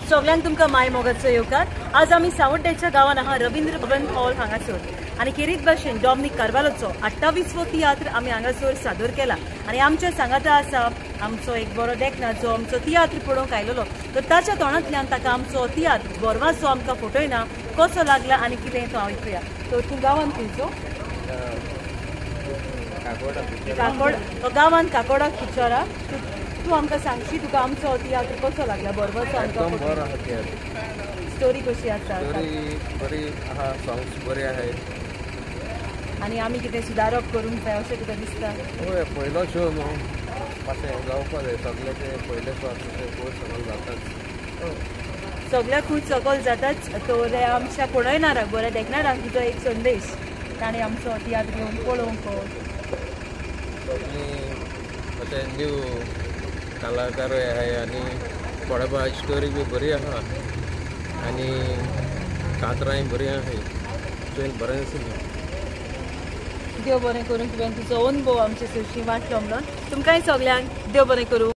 सगळ्यांक तुमकां माय मोगाचो येवकार. आज आमी सावड्डेच्या गांवान आहा रवींद्र भवन हॉल हांगासर आनी खेरीत भाशेन डॉमनीक कार्वालोचो 28वो तियात्र आमी हांगासर सादर केला आनी आमच्या सांगाता आसा आमचो एक बरो देखना जो आमचो तियात्र पळोवंक आयलेलो, तर ताच्या तोंडांतल्यान ताका आमचो तियात्र गोरवाचो आमकां फटयना कसो लागला आनी कितें तो आयकुया. तर तूं गांवान खंयचो? काकोड. गांवान काकोडाक पिक्चरा. तूं आमकां सांगशी तुका आमचो तियात्र कसो लागला? बरोबर एकदम बरो आहा तियात्र. स्टोरी कशी आसा? स्टोरी बरी आहा, सॉंग्स बरे आहाय आनी आमी कितें सुदारप करूंक जाय अशें तुका दिसता? हय, पयलो शो न्हू, मातशें जावपा जाय सगळें. तें पयले शो आसा तें खूब सगळें जाताच, सगळ्या खूब सकल जाताच. तर आमच्या पळयणाराक बऱ्या देखणाराक तुजो एक संदेश, ताणें आमचो तियात्र येवन पळोवंक. सगळीं अशें न्यू कलाकारूय आहाय आनी पळोवपा स्टोरी बी बरी आहा आनी कातरांय बरी आहाय, तुवें बरें आसलें. देव बरें करूं तुवें तुजो अनुभव आमचे सरशी वांटलो म्हणून. तुमकांय सगळ्यांक देव बरें करूं.